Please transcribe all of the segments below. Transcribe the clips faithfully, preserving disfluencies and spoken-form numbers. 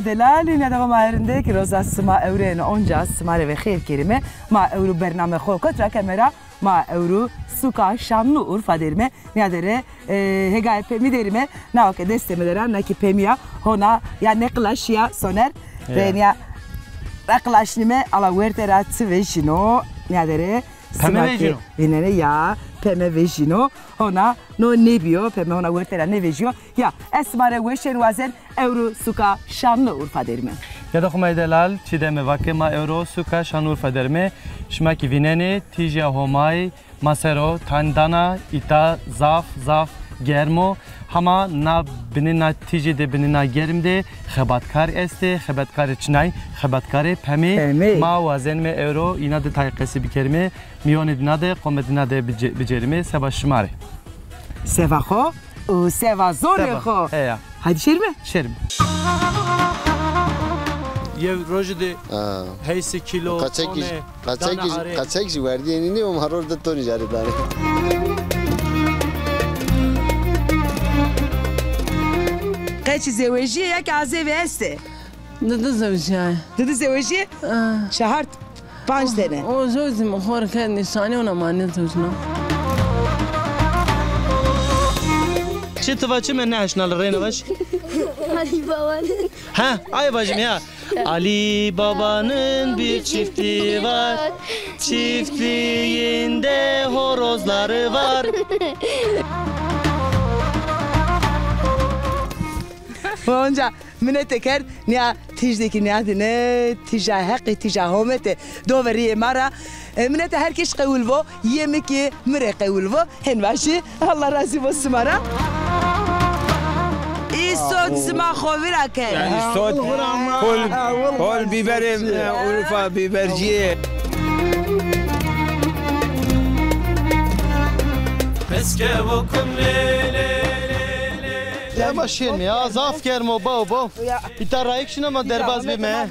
Delalî, nîyadoxê ma herindê ki roza sima ewro yeno onca, sima rê ve xêr kerîme. Ma ewro bername xo kot ra keme ra, ma ewro suka Şanlıurfa derîme. Nîyade rê, e, hêgayê pemî derîme. Nawa ke destê mi der a, na kî pemî ya, hona ya nêqilaşîya Soner. Ya. Ve nîya ra qilaşnîme, ala werte ra çi vejîno, nîyade rê. Peme vejîno. Vînenê ya, peme vejîno. Hona no nêbîyo, peme hona werte ra nêvejîyo. Ya, ez sima rê weşên wazen, ewro suka Şanlıurfa derîme. Nîyadoxê ma yê delal, Çîdeme vake, ma ewro suka Şanlıurfa derîme. Şima kî vînenê, tîjîya Homay ma ser o, tan dana, îta zaf, zaf germ o. Hama na binê na tîjî de, binê na germ de xebatkar estê, xebatkarê çinay, xebatkarê pemê. Pemê. Ma wazenîme ewro îna de tayê qesî bikerîme. Mîyonê dina de, qomê dina de bice-, bicerîme, seba şima rê. Seva xo û seva zonê xo. Heya. Haydî şêrîme? Şêrîme. Yew rojî de heysê kîlo, tone, dane arê. Qaçek jî werdî yenî nîyo, ma roj de tonî jî arê danê. Qeçî zewejîye ya kî azêvê estê? Didi zewjîyaye. Didi zewejîye? Çehar, panc tene. O zewjî mi xo rê kerd nîsanî, ona ma nêzewjna. Çi ti va, çi mi nêeşna li reyna vaş? Ali Baba'nın. Ha, ay vajîme ya. Ali Baba'nın bir çiftliği var. Çiftliğinde horozları var. Onca minete kerd, nîya tîj de kî nîyadîne, tîja Heqî, tîja Homete do ve rîyê ma ra. E, minete her keş qewil vo, yê mi kî mi rê qewil vo. Hên vajî, Allah razî vo sima ra. Îsot sima xo vîra ke. Ya, îsot hol, hol bîberê, e, Urfa bîbercîyê. Ya ma şên mi ya, zaf germ o, baw, baw. Ya. Îta rayik şina ma derbaz bîme.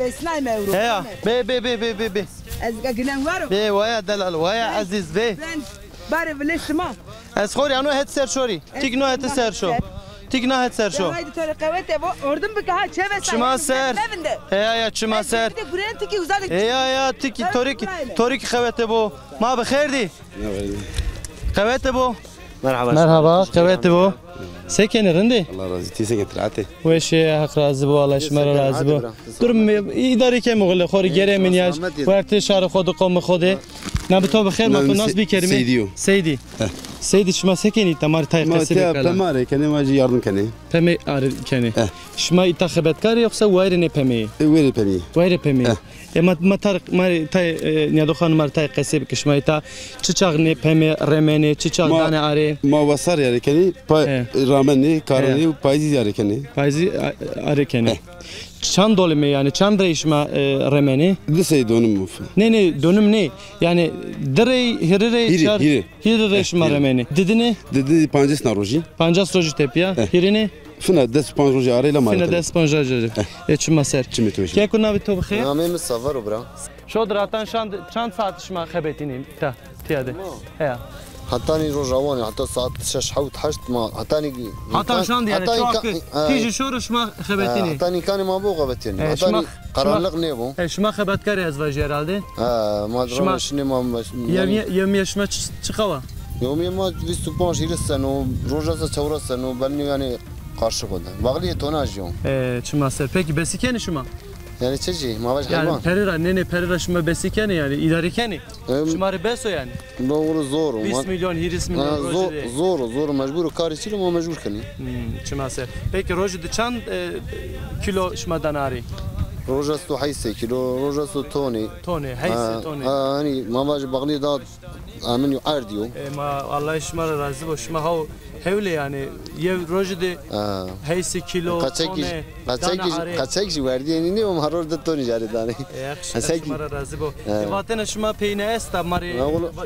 Heya, bê, bê, bê, bê, bê, bê. Ez ga ginen waro. Bê, waya delal, waya ezîz, bê. Ben bare vile sima. Ez xorî ano het ser şorî. Tik no het ser şo. Tik no het ser şo. Haydi to rê qewete bo, ordim bike ha, çeve sa. Çima ser. Heya, ya, çima ser. Bir de guren tiki uzadık. Heya, ya, tiki, torik, torik qewete bo. Ma bi xêr dî. Qewete bo. Merhaba. Merhaba, qewete bo. Se kenî, rind ê? Allah razî, ti se kenî, rahat ê? Weş ê, Heq razî bo, Allah şima ra razî bo. Dur, îdare keme xo le, xo rê gerê min ya, wertê şarê xo de, qomê xo de. Na bi to bi xêr, ma to nas bikerîme. Seydî yo. Seydî. Seydî, şima se kenî, ta ma rê tayê qesî bike la. Ma peme arê kenê, ma jî yardim kenê. Peme arê kenê. Şima îta xebetkar ê yoxsa wayirê nê pemeyî? E, wayirê pemeyî. Wayirê pemeyî. E, ma, ma tar-, ma rê tay, e, nîyadoxan ma rê tay qesê bike, şima îta çi çax nê peme remenê, çi çax danê arê? Ma wesar arê kenê, pa-, ramenê, karenê û payîzî arê kenê. Payîzî a-, arê kenê. Çand dolime yanî, çand rey şima, e, remenê? Di sey donim muf. Nê, nê, donim nê. Yanî di rey, hîrê rey, çar, hîrê. Hîrê rey şima remenê. Didinê? Didinê pancas na rojî. Pancas rojî tepîya. Hîrênê? Fina des û panc rojî arê la ma. Fina des û panc rojî. E, çima ser. Çimê to şima. Keko, navê to bi xêr? Namê mi Saver o bira. Şodir hatan şand, çand saet şima xebetînî ta, tîya de? Heya. Hetanî rojawanê, heta saet şeş, hewt, heşt ma, hetanî. Hatan şand yanî, heta çoğu imkan-, ki, e, tîjî şoro şima xebetînî. Hetanî imkanê ma bo xebetînî. E, hetanî şima, karanlıq nêbo. E, şima xebetkarê ez vajî herhalde. Ha, ma şima, şinê ma, yew, yew, yew şima çi, çi qewa? Yewmîye ma vîst û panc hîris sen o, roja se çewres sen o, belnî yanî qarşî xo de. Baxlîyê tonajî yo. E, çima ser. Peki besî kenî şima? Yanî çi jî? Ma vaj heywan. Yanî pere ra, nê, nê, pere ra şima besî kenî yanî, îdare kenî? Em, şima rê bes o yanî? Doğru, zor o. Vîst milyon, hîris milyon rojî de. Zor, zor, mecbur o, karê çî ma mecbur kenî. Hmm, çima ser. Peki rojî de çand, e, kîlo şima danê arê? Roja esto heysê kîlo, roja esto tonê. Tonê, heysê tonê. Ha, hanî ma vajî baxlî da Amin yo, erdî yo. E, ma, Allah şima ra razî bo. Şima haw hewlê yanî, yew rojî de heysê kîlo, tone, dane arê. Qaçek jî werdî yenî nîyo, ma roj de tonî jî arê danê. E, Allah şima ra razî bo. E, vatena şima peyîne esta, ma rê,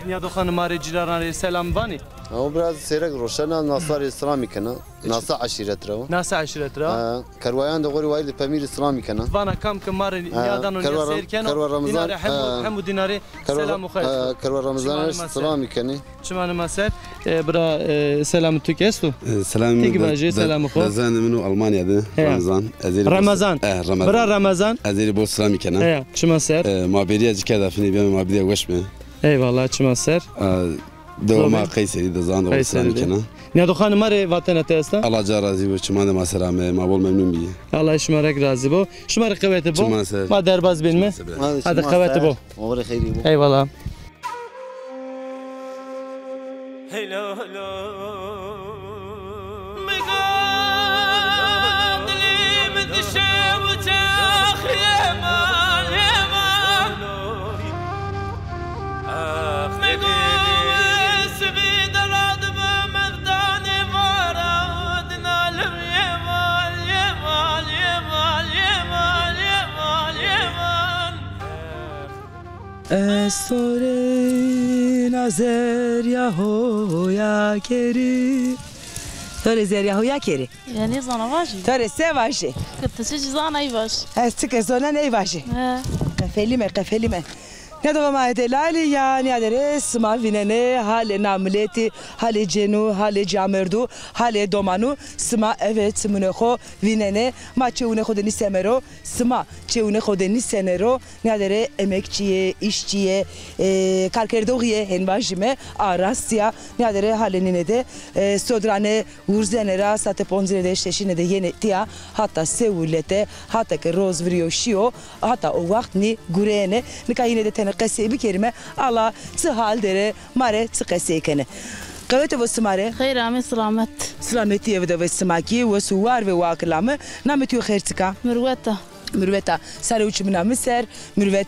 nîyadoxanê ma rê, cîraran rê selam vanî. Ama biraz seyrek roşena, nasarê selamî kena. Nasa eşîret ra wo. Nasa eşîret ra. E, kerwayan de gorî wayîr de pemîrî silamî kena. Vana kam ke ma rê nîyadano nîya seyr keno. Kerwa Ramazan, dînarê hemû, e, hemû dînarê selam û xêr. E, kerwa Ramazan silamî kenî. Çima nima ser, e, bira, e, selamê tu kî esto? E, selamê mi. Ti kî vajê selamê xo. Dezanê min o Almanya de. Ramazan. Ez ê Ramazan. E, Ramazan. Bira Ramazan. Ez ê bol selamî kena. Heya, çima ser. E, ma bêrîya ci kerda finê bîyame ma bidê weş be. Eyvallah, çima ser. E, dewa ma Qeyserî de zan de bol selamî kena. Nîyadoxanê ma rê vatena ti esta? Allah ca razî bo, çiman de ma ser ame, ma bol memnun bîyî. Allah şima rek razî bo. Şima rê qewete bo. Çiman ser. Ma derbaz bînme. Hadi qewete bo. Oxirê xeyrî bo. Eyvallah. Heylo, heylo. Biga dilî mi dişe uçax yeman, yeman. Biga sibî dela dibi mevdanê vara dinalim yeman, yeman, yeman. Ez to rê na zerrîya hoya kerî. To rê zerrîya hoya kerî? Ya nêzana vajî. To rê se vajî? Ke ti çi zana ey vaj. Ez çi ke zonen ey vajî. He. Qefelîme, qefelîme. Nêdoxê ma delalî ya nîyaderê sima vînenê halê na miletî, halê cênû, halê camêrdû, halê domanû. Sima eve çimûnê xo vînenê. Ma çewûnê xo de nîseme ro. Sima çewûnê xo de nîsenê ro. Nîyaderê emekçî yê, îşçî yê, e, karkerdoxî yê, hên vajîme, a rastî ya. Nîyaderê halê nîne de, e, sodranê wurzenê ra, sate poncine de, şeşine de yenê tîya, hata sewûlete, hata ke roz virîyo şîyo, hata o waxt nî gureyêne. Nika yîne de tenê qesey bikerîme, ala çi hal der ê, ma rê çi qesey kenê. Qewete vo sima rê. Xeyr amê, silamet. Silametîye vide ve sima kî, wes û war ve wa kilame. Namê to yo xêr çik a? Mirwet a. Mirwet a. Sare û çimina mi ser, Mirwet.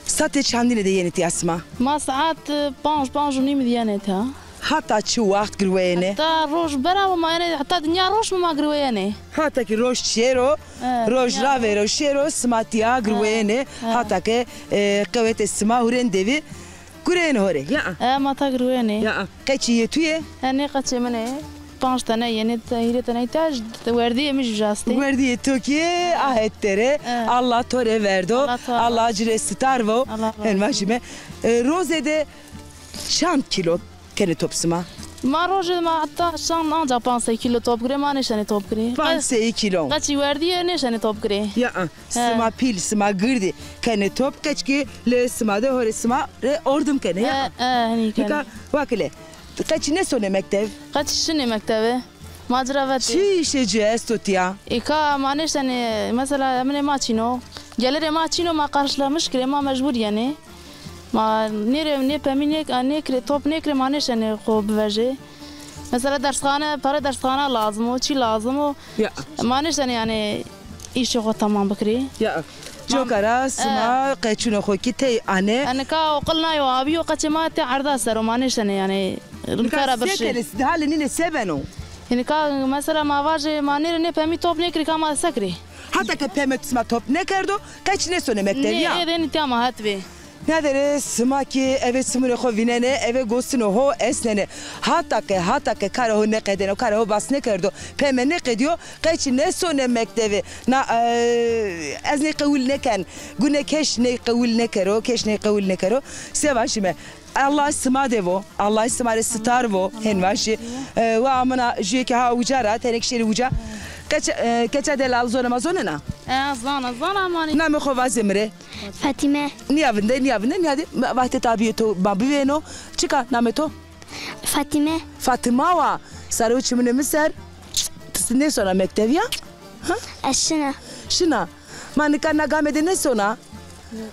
Sate çandine de yenê tîya sima? Ma saet, e, panc, panc û nîmî de yenê tîya. Hata çi waxt girweyêne? Heta roj bera ma yenê, heta dinya roşme ma girweyêne. Hata ki roj şêro, e, roj ravêro şêro, sima tîya girweyêne. E, e. Hata ke, e, qewetê sima hurên devî gureyêne ho rê. Ya. E, ma ta girweyêne. Ya. Qeçî yê tu yê? E, nê qeçê min ê. Panc tene yenê, hîrê tene îhtîyac, werdîyê mi jî uca estê. Werdîyê to kî a het der ê. E. Allah to rê verdo. Allah to Allah. Allah ci rê sitar vo. Allah razî. Hên vajîme. E, rozê de çand kîlo kenê top sima? Ma rojê de ma heta şan anca panc sey kîlo top girê, ma nêşenê top girê. Panc sey kîlo. Qeçî werdîyê nêşenê top girê. Ya, he. Sima pîl, sima girdî kenê top, qeçkî lê sima de, horê sima rê ordim kenê, ya. He, he, henî kenê. Nika wakile, qeçî nêsonê mektev? Qeçî şinê mekteve. Ma ci ra vetê. Çi îşê ci esto tîya? Îka ma nêşenê, mesela, eminê ma çîn o. Gelirê ma çîn o, ma qarşılamış kirê, ma mecbur yenê. Ma nêrê, nê pemî nê-, nêkirê, top nêkirê, ma nêşenê xo bivejê. Mesela dersxane, para dersxane lazim o, çî lazim o. Ya. Ma nêşenê yanî îşê xo tamam bikirê. Ya. Coka ra sima qeçûnê xo kî tey anê. E, nika oqil nayo, abîyo, qeçê ma tê erda ser o, ma nêşenê yanî. Nika se kenê, halê nîne se beno? E, nika mesela ma vajê ma nêrê nê pemî top nêkirê, ka ma se kirê? Hata ke peme sima top nêkerdo, qeç nêsonê mektev ya? Nê, ê de nî tîya ma het bê. Nîyaderê sima kî eve çimûnê xo vînenê, eve gostinê ho esnenê. Hata ke, hata ke karê ho nêqedêno, karê ho bas nêkerdo, peme nêqedîyo, qeçî nêsonê mektevê. Na, e, ez ney qewul nêken, gune keş ney qewul nêkero, keş ney qewul nêkero. Se vajîme, Allah sima de vo, Allah sima rê sitar vo, hên vajî. E, wa amina jûyê ke ha uca ra, tenê kî şêrê uca. Qeç-, e, qeça delal zonê ma zonena? E, zana, zana ama nî. Namê xo vazê mi rê. Fatîme. Nîya vinde, nîya vinde, nîya de, wextê tabîyê to ma bivêno. Çik a namê to? Fatîme. Fatîma wa. Sare û çimûnê mi ser. Ti nêsona mektevî ya? Ha? Ez şina. Şina. Ma nika na game de nêsona?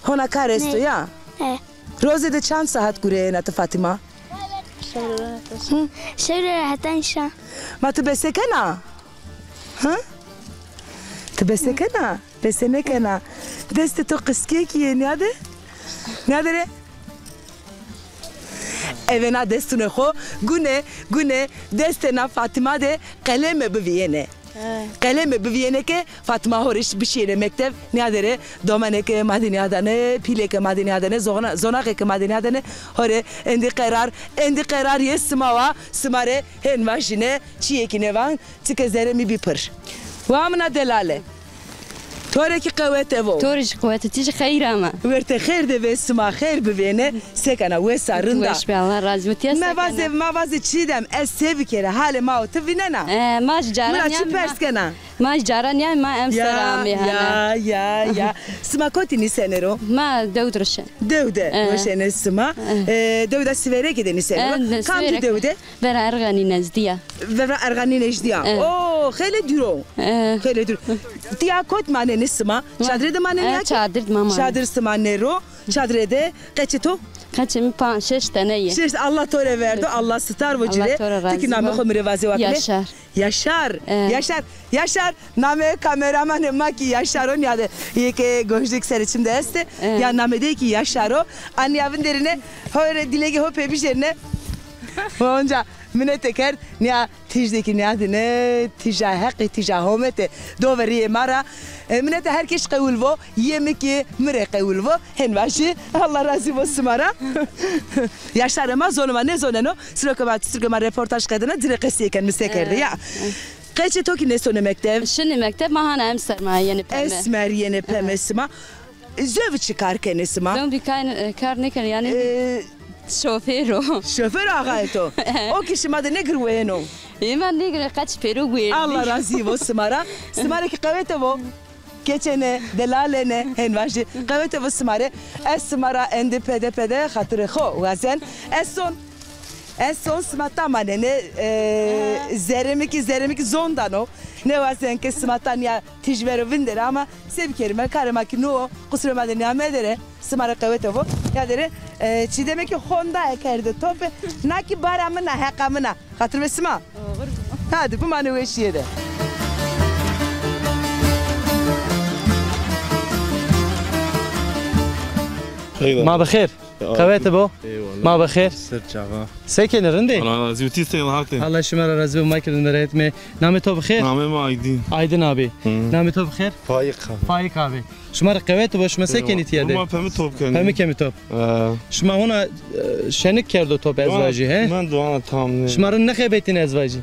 Hona kar esto ya? E. Rozê de çand saet gureyena ti Fatîma? Şewre ra heta nîşa. Hı? Şewre ra heta nîşa. Ma ti bese kena? Hı? Ti bese kena? Bese nêkena. Destê to qiskekî yê, nîyade? Nîyade rê? Eve na destunê xo gune, gune destê na Fatîma de qeleme bivîyêne. Qeleme bivîyêne ke Fatma ho rê bişîyêne mektev, nîyade rê domanê ke ma de nîyadane, pîlê ke ma de nîyadane, zona-, zonaqê ke ma de nîyadane, ho rê endî qerar, endî qerar yê sima wa, sima rê hên vajîne, çîyêkî nêvan, çike zerê mi bî pir. Wa mina delale. To rê kî qewete vo. To rê jî qewete, ti jî xeyr ama. Wertê xêr de vê sima, xêr bivêne, sekena wes a, rind a. Weş be, Allah razî bo. Ti ya sekena? Ma vaze, ma vaze Çîdem, ez se bikerî, halê ma û ti vînena. E, ma jî caran nîya, mi ra çi pers kena? Ma jî caran nîya, ma emser amê hana. Ya, ya, ya. Sima kotî nîsenê ro? Ma dew de roşen. Dew de roşenê sima. E, dew de Sîwerekî de nîsenê ro? E, kamcî dew de? Vera Erxenî nezdî ya. Vera Erxenî nezdî ya. E. O, xeylê dûr o. E. Xeylê dûr. Ti ya kot manenê sima? Çadire de manenê ya kî? Çadir de ma manenê. Çadir sima nêro. Çadire de qeçê to? Qeçê mi pa-, şeş tene yê. Şeş, Allah to rê verdo, Allah sitar vo ci rê. Allah to rê razî bo. Ti kî namê xo mi rê vaze wakine. Yaşar. Yaşar. E. Yaşar. Yaşar. Namê kameramanê ma kî Yaşar o, nîyade yê ke gojnik serê çim de estê. E. Ya namê dey kî Yaşar o. Anîya vinderîne, ho rê dîlegê ho pê bijêrîne. Onca minete kerd, nîya tîj de kî nîyadîne, tîja Heqî, tîja homete do ve rîyê ma ra. E, minete her kes qewil vo, yê mi kî mi rê qewil vo. Hên vajî, Allah razî vo sima ra. Yaşarê ma zonê ma nêzoneno, siro ke ma, siro ke ma reportaj qedena, ci rê qesîye ken, mi se kerde ya. Qeçê to kî nêsonê mektev? Şinê mektev, ma hana emser ma yenê peme. Esmer yenê peme sima. Zovî çi kar kenê sima? Zovî kar, kar nêkenê yanî. E, şofêr o. Şofêr axayê to. O kî şima de nêgirweno? Ê ma nêgirê, qeç pêro guêrî. Allah razî vo sima ra. Sima rê kî qewete vo. Keçêne, delalêne, hên vajî. Qewete vo sima rê. Ez sima ra endî pede pede xatirê xo wazen. Ez son. Ez son, sima ta manenê, e, zerê mi kî, zerê mi kî zon dano. Nêwazen ke sima ta nîya tîj vero vinderê ama se bikerîme, karê ma kî no o, qusurê ma de nîya medere, sima rê qewete vo. Ya derê, e, Çîdeme kî honda kerde tope, na kî bara min a, heqa min a. Xatir be sima. Hadi, bimanê weşîye de. Ma bi xêr. Qewete bo. Eyvallah. Ma bi xêr. Ser çava. Se kenê, rind ê? Allah razî bo. Ti se, rahat ê? Allah şima ra razî bo, ma kî rind ê, rahat me. Namê to bi xêr? Namê ma Aydin. Aydin abi. Hı. Namê to bi xêr? Faîq abi. Faîq abi. Şima rê qewete bo, şima se kenî tîya de? Ma pemî top kenî. Pemî kemî top. He. Şima hona, e, şenik kerdo top ez vajî, he? Mendo ana tam nê. Şima rind nêxebetîne ez vajî.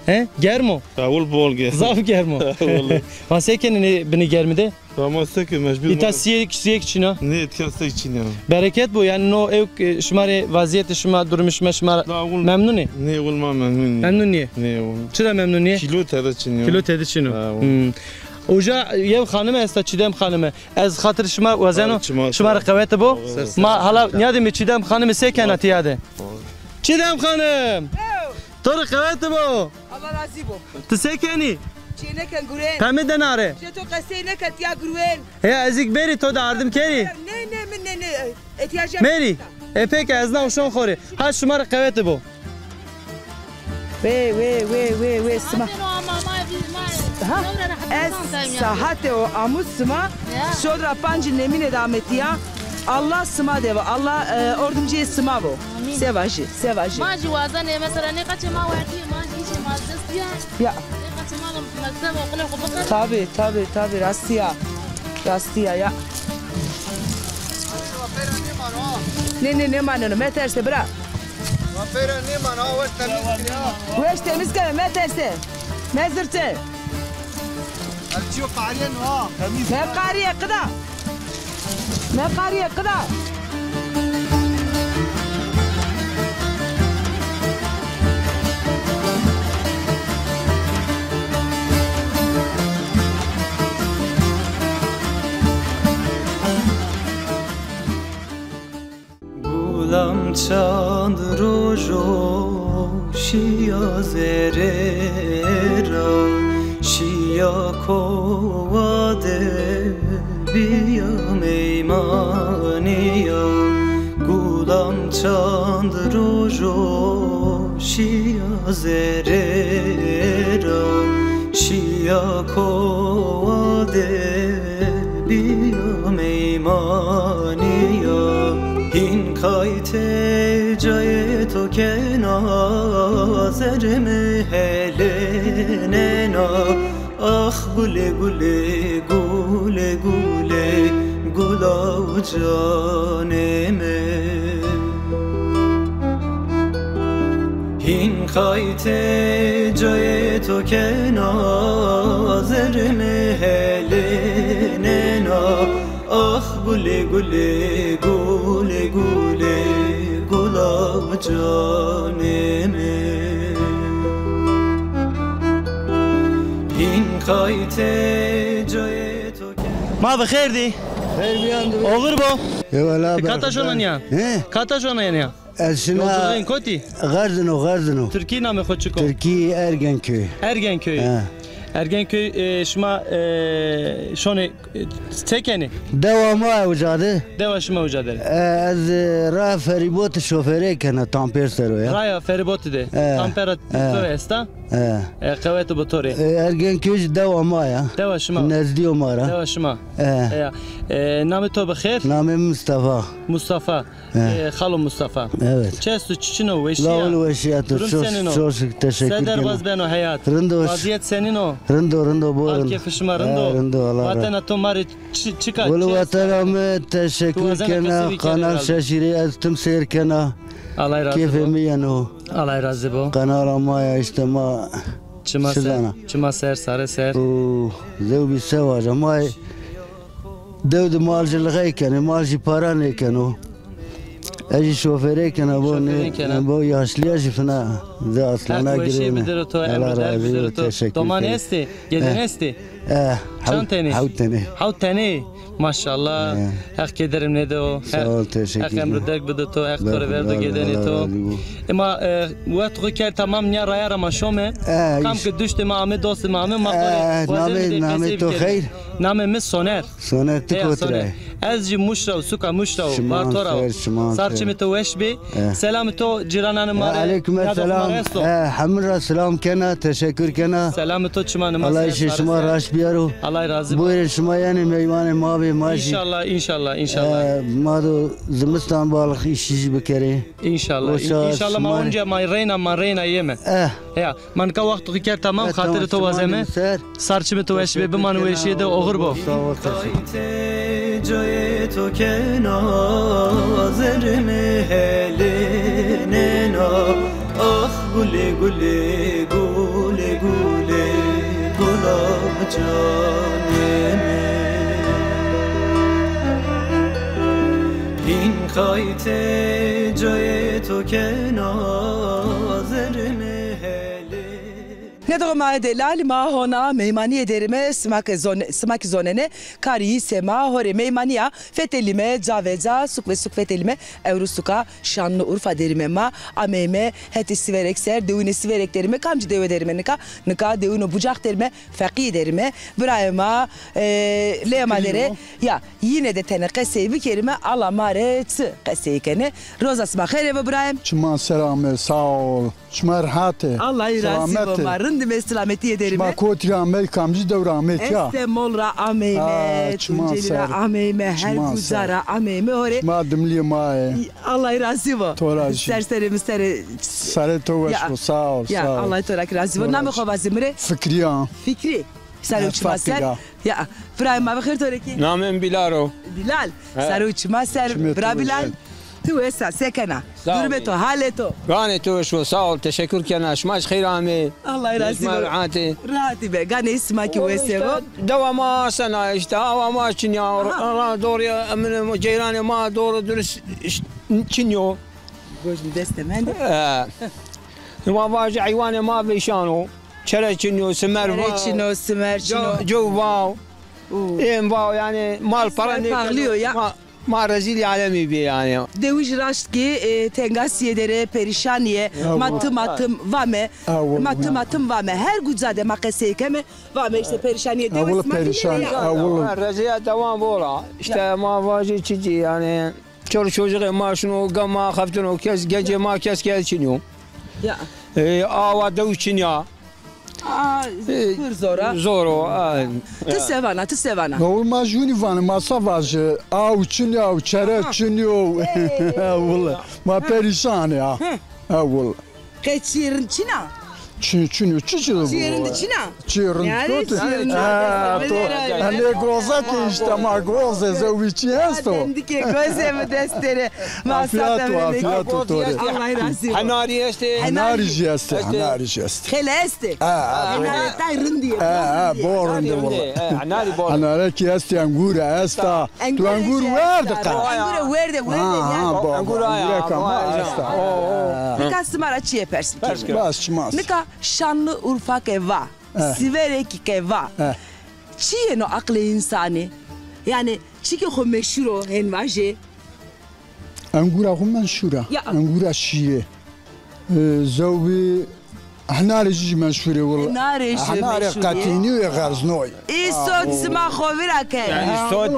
He? Germ o? Ewil bol germ. Zaf germ o. Wele. Ma se kenî nê binê germî de? Ya ma se ke mecbur. Îta ma sîyek, sîyek çin a? Nê, îta sîyek çin a. Bereket bo, yanî no ewk, e, şima rê vazîyetê şima, durumê şima, şima memnun ê? Nê, ewil ma memnun nîyê. Memnun nîyê? Nê, ewil. Çira memnun nîyê? Kîlo tede çin o. Kîlo tede çin o. Ha, ewil. Hmm. Uca yew xanime esta, Çîdem xanime. Ez xatir şima wazeno, şima rê qewete bo. Ma hala nîyadê mi Çîdem xanime se kena tîya de. Çîdem xanim! To rê qewete bo. Allah razî bo. Ti se kenî? Çê nêken, gurên. Pemî de nare. Jê to qesey nêken, tîya gurên. He, ez kî berî to de ardim kerî. Nê, nê, min nê, nê. Îhtîyacê. Merî. E peki, ez na uşon xo rê. Ha, şima rê qewete bo. Wê, wê, wê, wê, wê, sima. Ha? Ez saate o amu sima, şodra pancî nemîne de ame tîya. Allah sima de vo. Allah, e, ordimcîyê sima vo. Amîn. Se vajî, se vajî. Ma jî wazenê, mesela, nê qeçê ma werdî, ma jî îşê ma dest ya. Ya. Nê qeçê ma mekteb oqilê xo biqir. Tabi, tabi, tabi, rastî ya. Rastî ya, ya. Nê, nê, nêmaneno, meterse bira. Weş temîz keme, meterse. Mezirçe. Meqarîye qida. Meqarîye qida. Gulam çand rojo şîya zerê ra, şîya kowa de bîya meymanîya. Gulam çand rojo şîya zerê ra, şîya kowa de bîya meymanîya. Hîn qaytê cayê to kena, zerê mi helênena. Ax gulê gulê, gulê gulê, gula û canê mi. Hîn qaytê cayê to kena, zerrê mi helênena. Ax gulê gulê, gulê gulê, gula û canê mi. Hîn qaytê cayê to ke- Ma bi xêr dî. Xêr bîyan dî. Oxir bo. Eyvallah. Ti kata şona nîya? He? Kata şona nîya? Ez şina. Yolculuğun kotî? Xerzino, Xerzino. Tirkî namê xo çik o? Tirkî Ergenköy. Ergenköy. He. Ergenköy, e, şima, e, şonê, e, se kenê? Dewa ma uca de. Dewa şima uca de. E, ez, e, ra ferîbotî şoferê kena, tamper ser o ya. Raya ferîbotî de. E, tamper a to esta? E. E, qewet bo to rê. E, Ergenköy jî dewa ma ya. Dewa şima. Nezdîyo ma ra. Dewa şima. E. E, ya. E, namê to bi xêr? Namê mi Mustafa. Mustafa. He. E, Xalo Mustafa. Evet. Çi esto, çi çin o, weşî ya? Lawil weşî ya to. Durum senin o? Çok şükür, teşekkür ederim. Se derbaz beno heyat? Rind o. Vaziyet senin o? Rind o, rind o, buyurun. Hal keyfê şima rind o? He, rind o, Allah razı olsun. Vatena to ma rê çi, çik a, çi esto? Wele vatena mi teşekkür kena, Kanal Şeşî rê ez tim seyr kena. Allah razı bo. Keyfê mi yeno. Allah razı bo. Kanala ma ya işte ma. Çima ser, çima ser, sare ser. Oo, zewbî se vaja ma. Dew de mal jî lixey kenê, mal jî para nêkeno. Ez jî şoferê kena, bo nê, bo yaşlîya jî fina. Zê aslana girêne. Heq weşî bidiro to, emir derg bidiro to. Teşekkür ederim. Doman estê, geden estê? Eh, çand tenê? Hewt tenê. Hewt tenê. Maşallah. Heq kederim nêdo. Sağ ol, teşekkür ederim. Heq emir derg bido to, Heq to rê verdo gedenê to. Ema, e, wext xo kerd tamam, nîya raya ra ma şome. Kam ke duştê ma ame, dostê ma ame, ma xo rê wazenê de qesey bikerî. Namê to xeyr? Namê mi Soner. Soner, ti kotî ra yê? Ez jî Muş ra wo, suka Muş ra wo, Varto ra wo. Sar çimê to weş bê. Selamê to cîrananê ma rê, nîyadoxê ma rê esto? Hemî ra selam kena, teşekkür kena. Selamê to çimanê ma ser, sare ser. Allah îşê şima raşt biyaro. Allah razî bo. Buyurun, şima yenê meymanê ma bê, ma jî. Înşallah, înşallah, înşallah. Ma do zimistan balix îşî jî bikerê. Înşallah. Înşallah ma onca ma reyna, ma reyna yeme. Eh. Ya. Ma nika wexto xo kerd tamam, xatirê to wazeme. Sar çimê to weş bê, biman weşîye de, oxir bo. Sağ ol, teşekkür. Qaytê cayê to kena, zerrê mi helênena. Ax gulê gulê, gulê gulê, gula canê mi. Hîn qaytê cayê to kena, zerrê mi helê. Nêdoxê ma delalî, ma hona meymanîye derîme, sima ke zon-, sima kî zonenê, karî yî sema, ho rê meymanîya fetelîme, ca ve ca, suk ve suk fetelîme, ewro suka Şanlıurfa derîme ma, ameyme hetê Sîverek ser, dewînê Sîverek derîme, kamcî dewe derîme nika? Nika dewîno Bucak derîme, Feqîye derîme, birayê ma, e, leyê ma der ê, ya, yîne de tenê qesey bikerîme, ala ma rê çi qesey kenê? Roza sima xêrê bo birayê mi. Çiman ser ame, sağ ol. Şima rehat ê? Allahî razî bo, ma rind îme, silametîye derîme. Şima kotî ra amey, kamcî dew ra amey tîya? Ez Temol ra ameyme, Tuncelî ra ameyme, her uca ra ameyme, ho rê. Şima dimilîyê ma yê. Allahî razî bo. To ra jî. Ser serê mi ser ê. Serê to weş bo, sağ ol, sağ ol. Allahî to ra kî razî bo. Namê xo vazê mi rê? Fikrî ya. Fikrî. Ser û çima ser. Ya, birayê ma bi xêr, to rê kî? Namê mi Bilal o. Bilal. Ser û çima ser, bira Bilal. Ti wes a, se kena? Durumê to, halê to? Ganê to weş bo, sağ ol, teşekkür kena. Şima jî xeyr amê. Allah razî bo. Şima rehat ê? Rehatî be. Ganê sima kî wes ê bo? Dewa ma asena, îşte awa ma çin ya. Ra doğru ya, min ceyranê ma doğru dürüst çin yo. Goj mi destê mende. Ma vajî heywanê ma vêşan o. Çere çin yo, simer va. Çere çin o, simer çin o. Cow va. Êm va, yanî mal para nê. Paxlî yo ya. Ma, ma rezîlî alemî bî yanî. Dewij raşt kî, e, tengasîye der ê, perîşanîye. Ma tim a tim vame. Ma tim a tim vame. Her guca de ma qesey keme, vame îşte perîşanîye dewij. Perîşan. Rezîya dewam bol a. Îşte ma vajî çi cî yanî. Çoluk çocuğê ma şino, gam ma xeftino, kes, gencê ma kes kes çin yo. Ya. E, awa dew çin ya. Aa, pir zor a. Zor o, a. Ti se vana, ti se vana? Lawul ma jûnî vanê, ma sa vajî, aw çin yo, çere çin yo. Willa, ma perîşan ê ya. Ha, willa. Qeçî rind çin a? Çin, çin, çi çi bu? Çi yerinde çin a? Çi yerinde çin a? Ha, to, hani goza ki işte ma goze, zewbî çi esto? Dendike goze mi destere. Afiyet o, afiyet o to rê. Allah razı olsun. Henarî estê. Henarî jî estê, henarî jî estê. Xele estê. Ha, ha, bol. Henarî tay rindî. Ha, ha, bol rindî valla. Henarî bol. Henarî ki estê, engure esta. Tu engur werde ka? Engure werde, werde. Ha, ha, bol. Engure kama esta. Nika sima ra çîyê pers bikî. Bas, çimas. Nika Şanlıurfa ke va, Siverek ke va. Çi yeno aqlê însanî? Yanî çîkê xo meşhur o, hên vajê. Engura xo meşhur a. Ya. Engura şîrê. E, zewbî henarê jî meşhur ê willa. Henarê jî meşhur ê. Henarê qetînî û xerznoy. Îsot sima xo vîra kerd. Îsot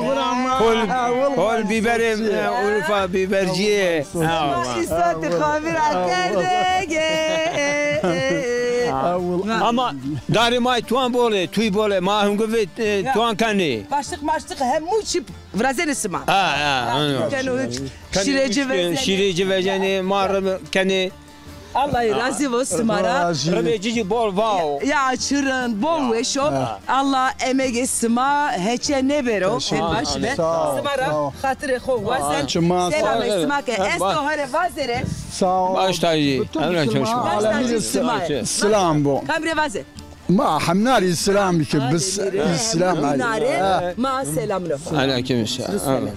pol, pol bîberê, e, Urfa bîbercîye. Îsot xo vîra kerdege. Ama darê ma tuan bol ê, tûy bol ê, ma hinguvê, e, tuan kenê. Başlık maşlık hemû çî virazenê sima. Ha, ha, ha. Keno şîrê ci vezenê. Şîrê ci vezenê, ma rib kenê. Allah razî vo sima ra. Ribê ci zî bol vao. Ya, çi rind, bol weş o. Allah emegê sima heçe nêbero. Hên baş be. Sima ra xatirê xo wazen. Selamê sima ke esto, here vazere. Sağ ol. Baş tacı. Bütün Müslüman alemine selam bo. Kamre vaze. Ma hemnarî îslamî ke bis îslam ay. Nare, ma selamno. Aleyküm selam.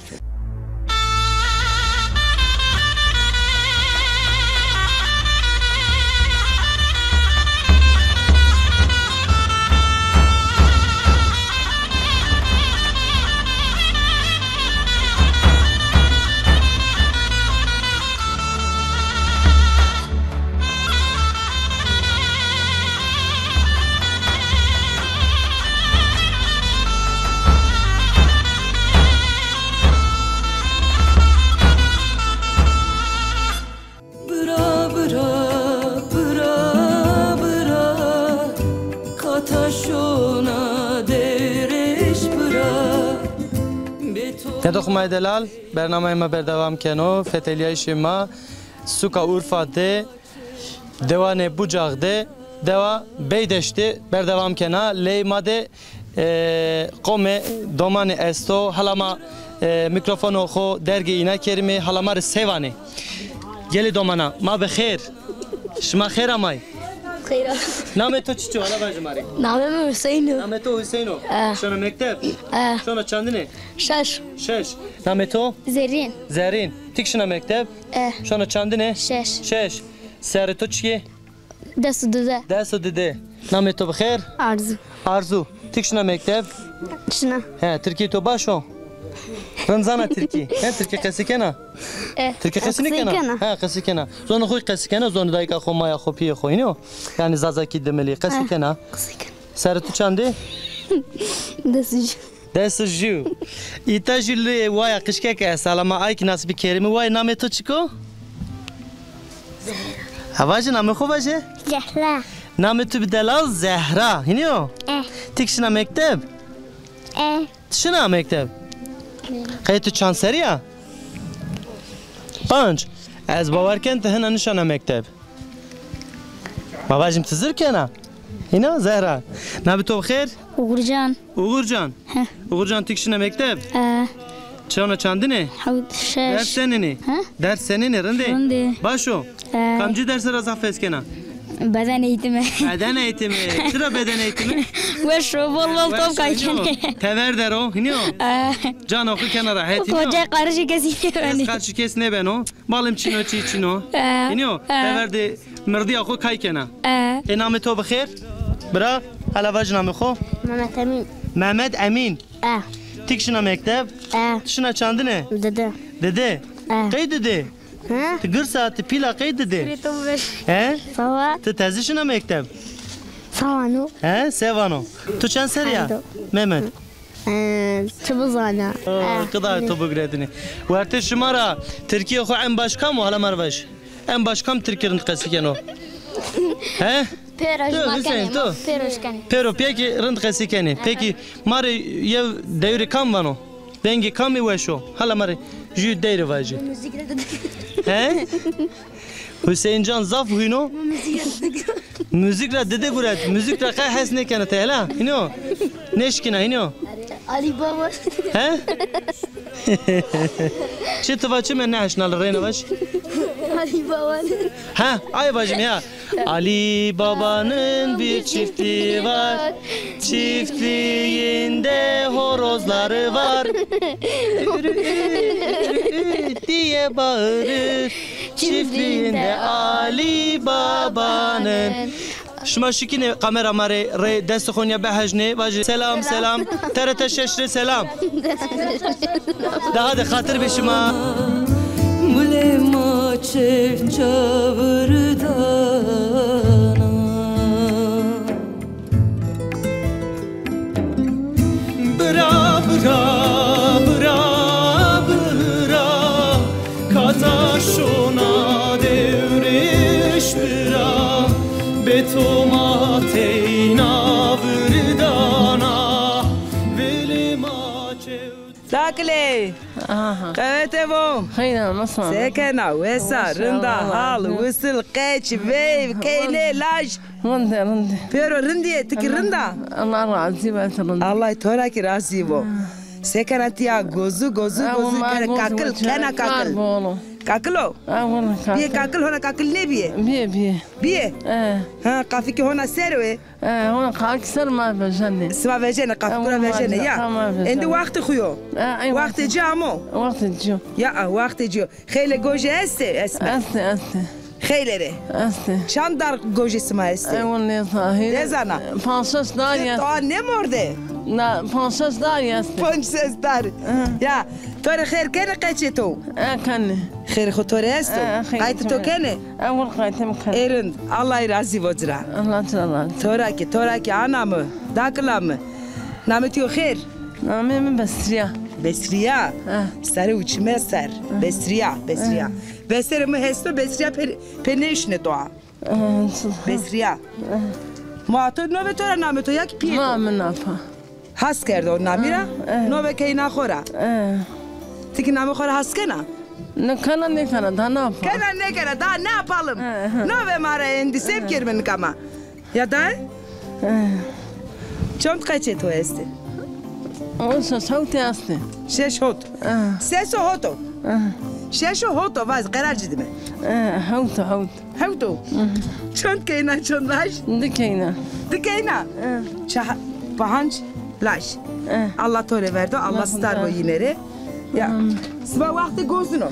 Bira, bira, bira, bira, qata şona dewrêş bira. Bê to. Nêdo xumayê delal, bernameyê ma berdewam keno, fetelîyayîşê ma suka Urfa de, dewanê Bucak de, dewa Beydeş de berdewam kena. Ley ma de, e, qomê domanî esto. Hala ma, e, mîkrofono xo dergê îna kerimê. Hala ma rê se vanê? Gelê domana, ma bi xêr. Şima xêr amay. Xêr a. Namê to çiço? Hala vaje ma rê. Namê mi Huseyîn o. Namê to Huseyîn o? E. Şona mekteb? E. Şona çandine? Şeş. Şeş. Namê to? Zerrîn. Zerrîn. Ti kî şina mekteb? E. Şona çandine? Şeş. Şeş. Serrê to çik ê? Des û dide. Des û dide. Namê to bi xêr? Arzu. Arzu. Ti kî şina mekteb? Şina. He, tirkî to baş o? Rind zana tirkî? He, tirkî qesî kena? E. Tirkî qesî nêkena? Qesî kena. He, qesî kena. Zonê xo qesî kena, zonê dayika xo, maya xo, pîyê xo, hînî yo? Yanî zazakî, dimelî qesî kena? Qesî kena. Serrê to çand ê? Des û jû. Des û jû. Îta jî lê waya qijkek esta, hala ma ay kî nasîbî kerimî. Waya, namê to çik o? Ha, vaje namê xo vaje. Zehra. Namê to bi delal Zehra. Hînî yo? E. Ti kî şina mekteb? E. Ti şina mekteb? E. Qey to çand serrî ya? Panc. Ez bawer ken ti hina nişana mekteb. Ma vajim ti zir kena. Hîna Zehra. Namê to bi xêr? Uğurcan. Uğurcan. He. Uğurcan, ti kî şina mekteb? E. Çona çandine? Hewt, şeş. Ders senîn ê? He? Ders senîn ê, rind ê? Rind ê. Baş o? E. Kamcî derse ra zaf hes kena? Beden eğitimi. Beden eğitimi. Çira beden eğitimi? Weş o, bol bol top kay kenê. Tever der o, hînî yo? E. Cana xo kena rehet, hînî yo? Hoca qarişê kesî nêbenê. Qarişê kes nêbeno. Malê mi çin o, çî çin o. E. Hînî yo? E. Tever de mirdîya xo kay kena. E. Ê, namê to bi xêr? Bira, hala vaj namê xo. Mehmet Emîn. Mehmet Emîn. E. Ti kî şina mekteb? E. Ti şina çandine? Didi. Didi? E. Qey didi? He? Ti girs a, ti pîl a, qey didi? He? Sawa. Ti tezî şina mekteb? Sawa no. He? Se vano? To çend serrî ya? Mehmet. Ee, çi bizana. Aa, qida to bigredinî. Wertê şima ra tirkîyê xo en baş kam o? Hala ma rê vaj. En baş kam tirkî rind qesî keno? He? Pêro jî ma kenê, ma pêro jî kenê. Pêro, pekî rind qesî kenê. Pekî ma rê yew deyrî kam vano? Vengê kamî weş o? Hala ma rê jû deyrî vajî. He? Huseyîn Can zaf hîn o. Muzîk ra dide guret, muzîk ra qey hes nêkena te hela? Hîno? Nêşikîna hîno? Ali Baba. He? Çi ti va çi me neheşna li reyna vaj? Ali Baba. Ha, ay vajim ya. Ali Baba'nın bir çiftliği var. Çiftliğinde horozları var. Diye bağırır. Çiftliğinde Ali Baba'nın. Şima şikînê kamera ma rê, rê destê xo nîya bihejnê, vajê selam, selam. T R T şeş rê selam. Daha de xatir bê şima. Gulê ma çev çavirdana. Bira, bira, bira, bira, kata şona dewrêş bira, bê to ma teyna virdana, vêlê ma çew. Dakilê. Aha. Qewete vo. Xeyna, nasıl? Se kena, wesa, rinda, hal, wisil, qeç, veyv, keynê, laj. Rindê, rindê. Pêro rindî yê, ti kî rind a? Allah razî be, ti rind. Allah to ra kî razî bo. Se kena ti ya gozu, gozu, gozu, kena kakil, kena kakil. Kakil o? Bîyê kakil, hona kakil nêbîyê? Bîyê, bîyê. Bîyê? Ha, qafî kî hona ser o ê? Hona qafî kî ser ma vejenê. Sima vejenê, qafî kura vejenê ya. Endî waxtê xu yo. Waxtê ci amo? Waxtê ci yo. Ya, waxtê ci yo. Xeylê gojê estê, Esme? Estê, estê. Xeylê rê? Estê. Çand dar gojê sima estê? Ewil nêzana. Nêzana? Panc şeş dar estê. Ti toa nêmorde? Na, panc şeş dar estê. Panc şeş dar. Ya, to rê xêr kenê qeçê to? E, kenê. Xêrê xo to rê esto? E, xêrê. Qaytê to kenê? Ewil qaytê mi kenê. Ê rind. Allah razî bo ci ra. Allah ci ra razî. To ra kî, to ra kî ana mi, dakila mi. Namê to yo xêr? Namê mi Besrîya. Besrîya. Ha. Sare û çime ser. Ha. Besrîya, Besrîya. Ha. Beserê mi hesto, Besrîya pê, pê nêşinê toa. Ha, çi- Besrîya. Ha. Ma to nove to ra namê to ya kî pîyê to? Ma mi napa. Has kerdo namî ra, ha, nove keyna xo ra. Ha. Ti kî namê xo ra has kena? Ne kena, nêkena, daha ne yapalım? Kena, nêkena, daha ne yapalım? Ha, ha. Nove ma ra endî, se bikerîme nika ma? Ya da? Eh. Çond qeçê to estê? O şeş hewtê estê. Şeş hot. Eh. Ses û hot o. Eh. Şeş û hot o, vaz qerar ci dime. Eh, hewt o, hewt. Hewt o. Eh. Çond keyna, çond laj? Di keyna. Di keyna? Eh. Çah-, pahanc laj. Eh. Allah to rê verdo, Allah star bo yîne rê. Ya. Sima waxtê gozin o.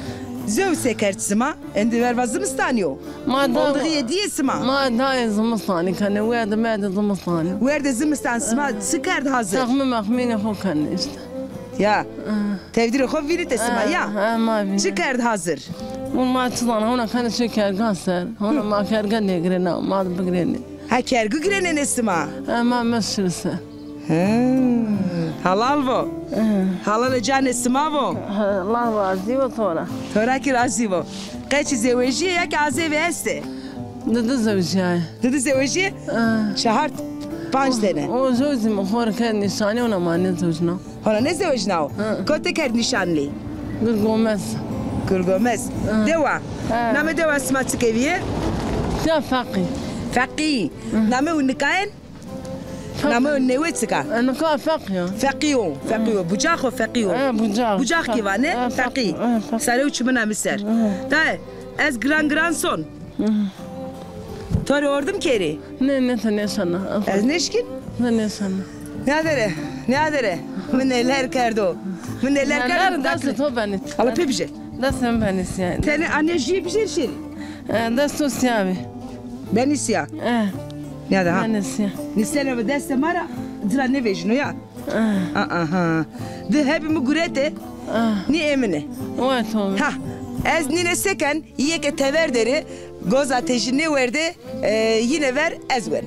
Zew se kerd sima? Endî verva zimistanî yo. Ma da. Oldixî yê dîyê sima. Ma dayê zimistanî kenê, werdê merdê zimistanî. Werdê zimistan sima çi kerd hazir? Texmî mexmînê xo kenê îşte. Ya. Tevdîrê xo vînitê sima ya. Ha, ma vînê. Çi kerd hazir? Win ma çi zana, hona kenê şê kergan ser. Hona ma kerge nêgirêna, ma bigirênê. Ha, kergu girênenê sima? Ha, ma meşir ser. He. Halal vo. He. Halalê canê sima vo. He, Allah razî vo to ra. To ra kî razî vo. Qeçî zewejîyê ya kî azêvê estê? Didi zewejîyaye. Didi zewejîyê? He. Çehar, panc tene. O zewjî mi xo rê kerd nîşanî, ona ma nêzewjna. Hona nêzewejna o? He. Kotî kerd nîşanlî? Gurgomez. Gurgomez. He. Dewa. He. Namê dewa sima çik vîye? Ya Feqî. Feqî. He. Namê û nikayen? Namê newe çik a? E, nika Feqî ya. Feqî yo, Feqî yo. Bucax o, Feqî yo. E, Bucax. Bucax kî vanê, e, Feqî. Feqî. E, Feqî. Sare û çimin a mi ser. E. Dayê, ez giran giran son. E. To rê ordim kerî? Nê, nê, ti nêşena. Ez nêşkîn? Ti nêşena. Nêadere, nêadere. Mi neler kerdo. Mi neler kerdo. Neler destê to benî. Ala pê bije. Destê mi benî sîya. Tenê anê jîyê bijêr şêrî. E, dest to sîya bî. Benî sîya. E. Ya da ha. Benî sîya. Nîsena bi destê ma ra, ci ra nêvejîno ya. E. Aha. Di hebî mi gurete. E. Nî ê min ê. O to. Ha. Ez nîne seken, yê ke tever der ê, goza te jî nêwerdê, e, yîne ver ez wen. E.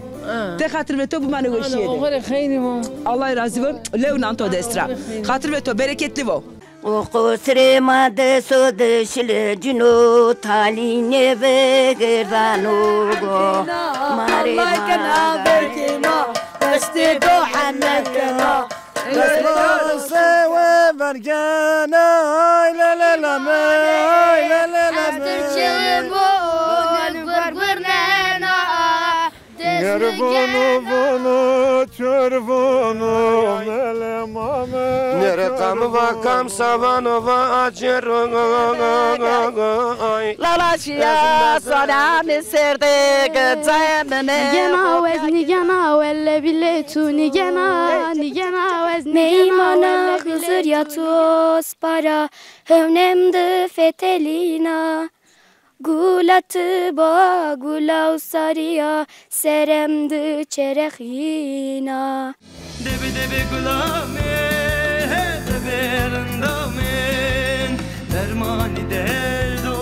Ti xatir ve to bimanê weşîye de. Oxirê xeyrî bo. Allah razî bo. Lew nan to dest ra. Oxirê xeyrî. Xatir ve to, bereketli bo. O qusrê ma de so de şile cino talî nêvegerdano go. Marê ma kena berkê ma, destê do heme kena. Dest ma se we vergena, ay le le le me, ay le le le me. Turkê mo, gurgurnena. Çervono vono, çervono, mele mame. Nere kam va kam savano va acero. Lala şiya sana mi serde gıcayemine. Nigena wez, nigena welle bile tu, nigena, nigena wez, nigena welle bile tu. Xizir ya tu ospara, hewnem di fetelina. Gula ti ba gula usarî ya, serem di çerexîna. Debi debi gula mi, he debi rinda min, dermanî derdo.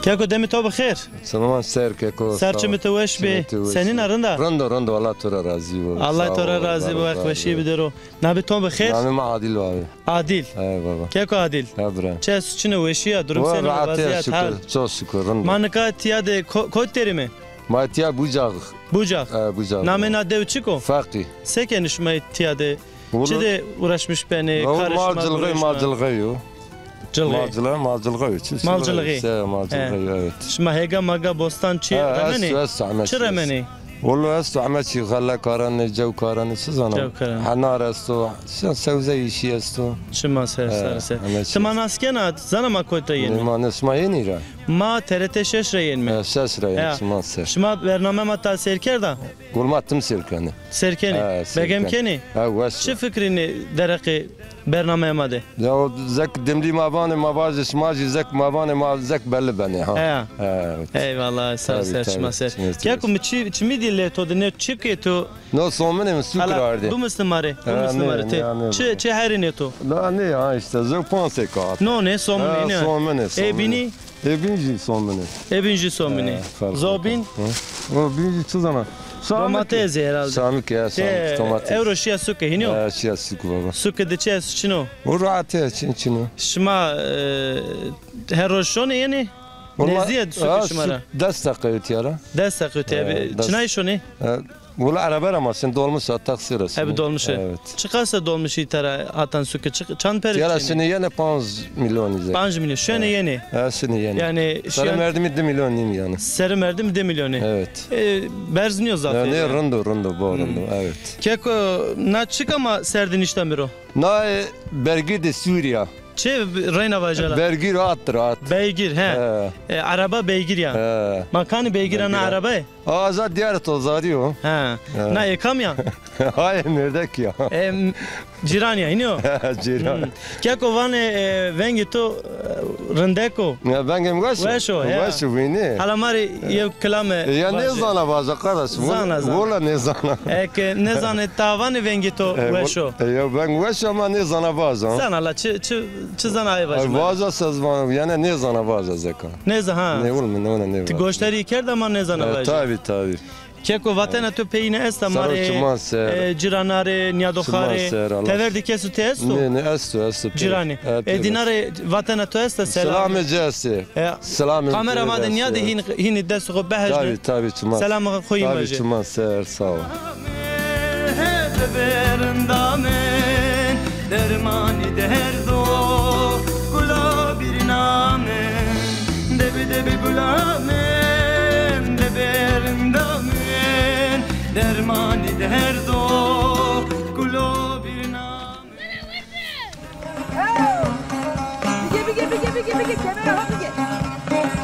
Keko, demê to bi xêr. Selaman ser keko. Ser çimê to weş bê. Senîn a, rind a? Rind o, rind o, Allah to ra razî bo. Allah to ra razî bo, wext weşî bidero. Navê to bi xêr? Navê mi Adil abi. Adil. He baba. Keko Adil. He bira. Çi esto, çin o, weşî ya, durum senîn o, vazîyet, hal? Çok şükür, rind o. Ma nika tiya de ko-, kotî der îme? Ma tiya Bucak. Bucak. He, Bucak. Namê na dew çik o? Feqî. Se kenî şima tiya de? Çi de uğraşmış benî? Karê şima mal cilxey, mal cilxey yo. Cilxey. Mal cilxey, mal cilxey yo. Çi, mal cilxey. Se, mal cilxey yo, evet. Şima hêga maga bostan çi remenî? Esto, esto, heme çi. Çi remenî? Walla esto, heme çi, xelle karanê, cew karanê, çi zana? Cew karanê. Henar esto, se-, sewze îşî esto. Çima ser, sare ser. Ti ma nas kena, zana ma kotî ra yenîme? Ma ne, şima yenî ra? Ma T R T şeş ra yenîme. He, şeş ra yenî, çiman ser. Şima bername ma ta seyr kerda? Gul ma tim seyr kenî. Seyr kenî? He, seyr kenî. Begem kenî? He, weş. Çi fikrînî dereqê bernameyê ma de? Ya o zek dimlî ma vanê, ma vajê şima jî zek ma vanê, ma zek belli benê ha. He. He, evet. Eyvallah, sağ ol, ser çiman ser. Keko mi çi, çimî dî lê to de, ne çik ê to? No sominê mi, suk ra ardê. Bimisni ma rê, bimisni ma rê. Ti çi, çi herînê to? La ne ya işte, zek panc sey kağıt. No ne, sominê ne? Sominê, sominê. Ê bînî? Ê bîn jî sominê. Ê bîn jî sominê. Zobîn? O bîn jî çi zana? Domatesî herhalde. Samik ya, samik, domates. Ewro şiya suke, hînî yo? He, şiya suk baba. Suke de çi esto, çin o? O rahat ya, çin, çin o. Şima, e, her roj şonê yenê? Nêzdî ya suke şima ra? Des deqe yo tiya ra. Des deqe yo tiya ra. Çinay şonê? Wula erebe ra ma şin, dolmuş a, taksî ra şin. Ebi dolmuş e. Evet. Çiqas a dolmuşî ta ra hatan suke? Çi, çand perê? Tiya ra şinî yenê panc mîlyonî zey. Panc mîlyon. Şenê yenê. Ha, şinî yenê. Yanî serê merdimî di mîlyon nîm yanî. Serê merdimî di mîlyonî. Evet. E, berz nîyo zaf. Yanî rind o, rind o, bo rind o, evet. Keko, na çik a ma ser de nişta mi ro? Na, e, bergîr de Sûrîya. Çi reyna vaja la? Bergîr, at ra, at. Beygir, he. He. E, araba beygir ya. He. Ma kanî beygir a, na araba e? Aza diyar to zarî yo. He. He. Na ê kam ya? Hayê mêrdek ya. E, cîran ya, hînî yo? Cîran. Hmm. Keko vanê, e, vengê to, e, rindek o. Ya, vengê mi weş o? Weş o, ya. Weş o, vînî. Hala ma rê yew kilame vaje. E, ya nêzana vaja kardeşim. Zana, zana. Wala nêzana. Eke nêzanê, ta vanê vengê to weş o. E, ya veng weş ama nêzana vaja. Zana la, çi, çi, çi zana ay vaje. Ay, vaja se zana, yanî nêzana vaja zeka. Nêza, ha. Nê, wul mi, nê, nê. Ti goştarî kerda ama nêzana vaje. E, tabi, tabi. Keko, vatena to peyîne esta ma rê, e, cîrana rê, nîyadoxa rê, tever de keso ti esto? Nê, nê, esto, esto. Cîranî. E, dîna rê vatena to esta, selam. Selamê ci estê. Selamê. Kamera ma de nîyade, hîn, hînî dest xo behejne. Tabi, tabi, çiman. Selamê xo yî vaje. Tabi, çiman ser, sağ ol. Dermanî derdo gula bîrna min. Debi debi gula min, debi rinda min, dermanî derdo gulo bîrna min. Bige, bige, bige, bige, bige, kemere ha bige.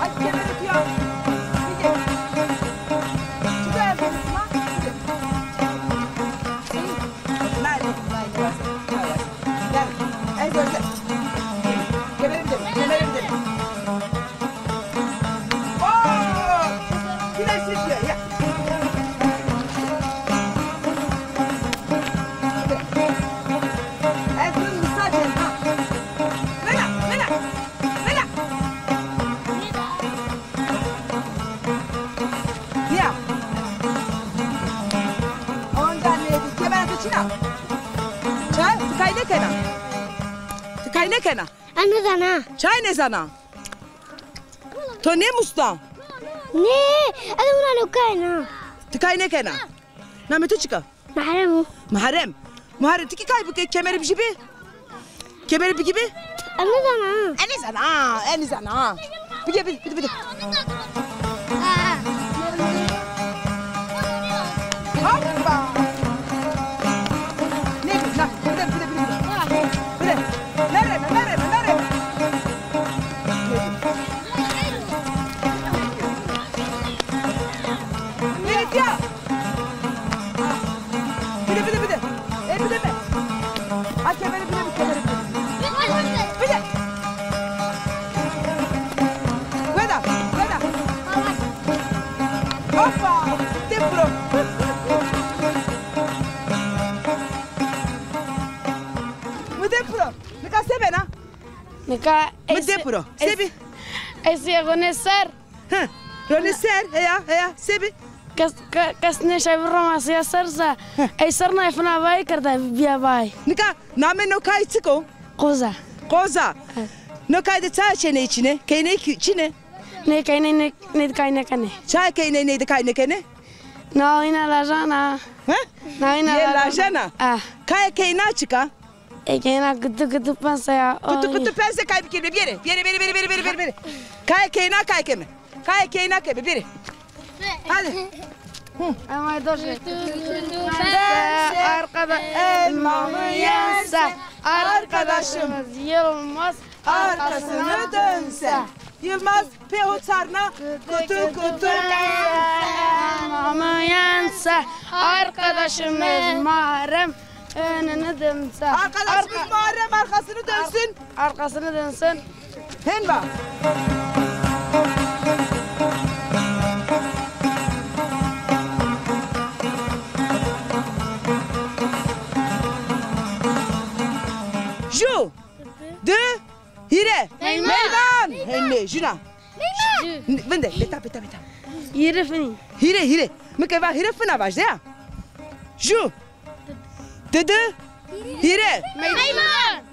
Ay, kemere tuya. Bige. Tuta elbette, ha? Bige. Merhaba, merhaba. Gel. En son sen. Kemere gidelim, kemere gidelim. Oo! Güneşli diyor, ya. En son müsaade, ha. Mela, mela, mela. Ya. Ondan ne? Kemere tuçina. Çay, ti kay nêkena? Ti kay nêkena? Ez nêzana. Çay nêzana? To nêmusta? Nê, ez wina nêkena. Ti kay nêkena? Namê to çik a? Muharrem o. Muharrem. Muharrem, ti kî kay bike, kemere bijî bi? Kemere bigî bi? Ez nêzana. Ez nêzana, ez nêzana. Bige, bige, bige, bige. Te piro. Mi de piro. Nika se bena? Nika mi de piro. Se bî? Ez ê ronê ser. Hı. Ronê ser, heya, heya, se bî? Kes, ke-, kes nêşa bi Roma siya ser se. Hı. Ey ser na fina vay kerda biya vay. Nika namê no kay çik o? Qoza. Qoza. Hı. No kay de ça çêney çine? Keyney kü-, çine? Nê keyney nê, nê de kay nêkenê. Ça keyney nê de kay nêkenê? Na ina lajana. Hı? Na ina lajana. Lajana? Ah. Kaya keyna çik a? E, keyna kutu kutu pense ya. Kutu kutu pense kay bikir be. Biyere, biyere, biyere, biyere, biyere, biyere. Kay keyna kay keme. Kay keyna keme, biyere. Hadi. Ama dur. Pense, arkada elmamı yense, arkadaşımız Yılmaz arkasını dönse. Yılmaz pê ho çarna kutu kutu. Elmamı yense, arkadaşımız Muharrem önünü dönse. Arkadaşımız Muharrem arkasını dönsün. Arkasını dönsün. Hen ba. Ju. Di. Hîre. Meyman. Meyman. Hemê jina. Meyman. Vinde, beta, beta, beta. Hîre finî. Hîre, hîre. Mi ke va hîre fina vaj de ya. Ju. Didi. Hîre. Meyman.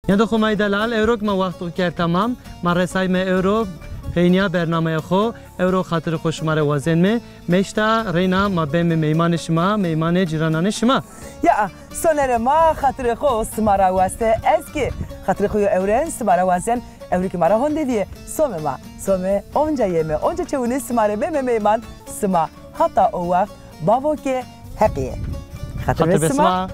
Nêdo xo may delal, ewro ke ma waxt xo kerd temam, ma resayme ewro peynîya bernameyê xo. Ewro xatirê xo şima rê wazenme. Meşta reyna ma beme meymanê şima, meymanê cîrananê şima. Ya, sonerê ma xatirê xo sima ra waste. Ez kî xatirê xo yo ewren sima ra wazen. Ewro kî ma ra honde vîye. Some ma, some onca yeme, onca çewunê sima rê beme meyman. Sima hata o waxt bavo ke Heqîye. Xatir be sima.